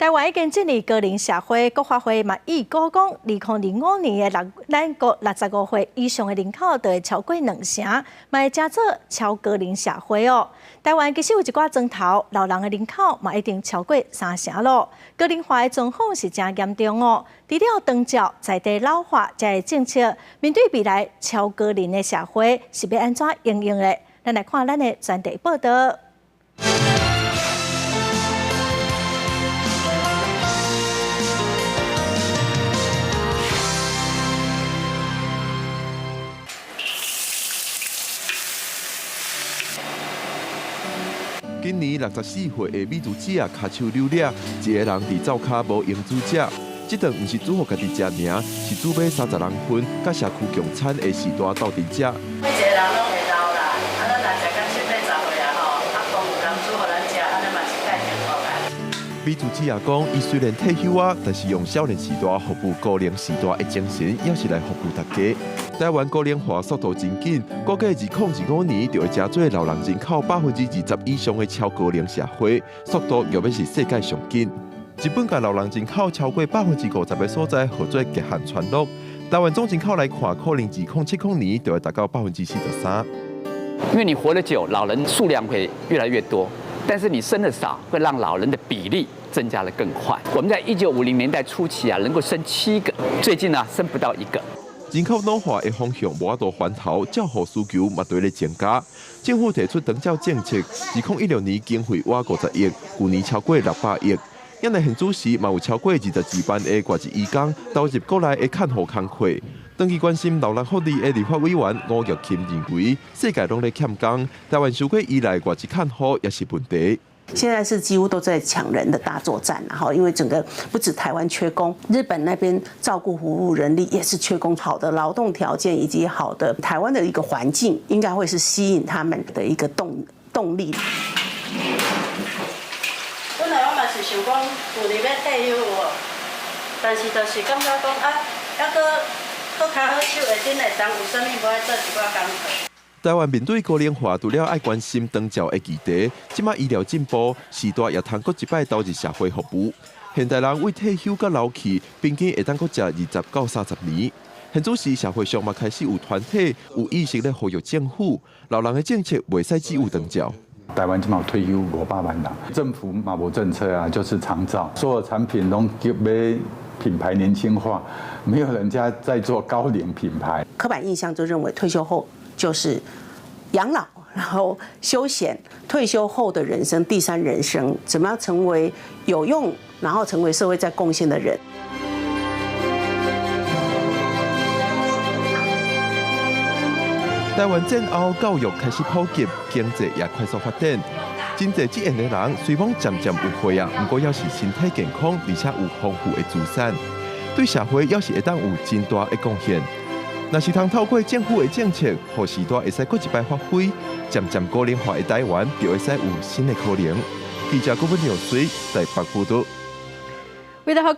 台灣已經進入高齡社會，國發會嘛預估講，2025年的六咱國65歲以上的人口就會超過兩成，嘛會成做超高齡社會哦。台灣其實有一寡莊頭老人的人口嘛已經超過三成咯，高齡化的狀況是誠嚴重哦。除了長照在地老化這个政策，面對未來超高齡的社會是欲按怎應用的？咱來看咱的專題報導。今年64歲的美珠姐啊，跤手扭掠，一個人佇灶跤無閒煮食。這頓毋是煮予家己食爾，是煮欲30人份，佮社區共餐的序大鬥陣食。每一個人攏會老啦，啊，咱若食到七八十歲啊吼，啊，講有人煮予咱食，按呢嘛是較幸福啊。美珠姐也講，伊雖然退休啊，但是用少年時代服務高齡時代的精神，也是來服務大家。台灣高齡化速度真緊，估計2025年就會成做老人人口20%以上的超高齡社會，速度欲欲是世界上緊。日本共老人人口超過50%的所在，號做極限村落。台灣總人口來看，可能2070年就會達到43%。因為你活得久，老人數量會越來越多，但是你生的少，會讓老人的比例增加得更快。我們在1950年代初期啊，能夠生七個，最近呢，生不到一個。人口老化的方向無法度翻頭，照護需求嘛佇咧增加。政府提出長照政策，2016年經費倚50億，舊年超過600億。因為現主時嘛有超過22萬的外籍移工投入國內的看護工課。長期關心老人福利的立法委員吳玉琴認為，世界攏咧欠工，台灣傷過依賴外籍看護也是問題。現在是幾乎都在搶人的大作戰，然後因為整個不止台灣缺工，日本那邊照顧服務人力也是缺工，好的勞動條件以及好的台灣的一個環境，應該會是吸引他們的一個動力。本來我嘛是想講，舊年欲退休有無？但是就是感覺講啊，猶閣閣跤好手會頂會動，有啥物無愛做一寡工課。台灣面對高齡化，除了愛關心長照的議題，這馬醫療進步，時代也通閣一擺投入社會服務。現代人為退休到老去，平均會當閣食20到30年。現此時社會上嘛開始有團體有意識咧呼籲政府，老人的政策袂使只有長照。台灣這馬退休500萬人，政府嘛無政策啊，就是長照，所有產品攏叫欲品牌年輕化，沒有人家在做高齡品牌。刻板印象就認為退休後就是養老，然後休閒，退休後的人生，第三人生，怎麼樣成為有用，然後成為社會在貢獻的人。台灣戰後教育開始普及，經濟也快速發展。真濟職業的人雖罔漸漸有歲啊，毋過猶是身體健康，而且有豐富的資產，對社會猶是會當有真大的貢獻。若是通透過政府的政策，予序大會使閣一擺發揮，漸漸高齡化的台灣就會使有新的可能。記者郭文耀水台北報導。為了予國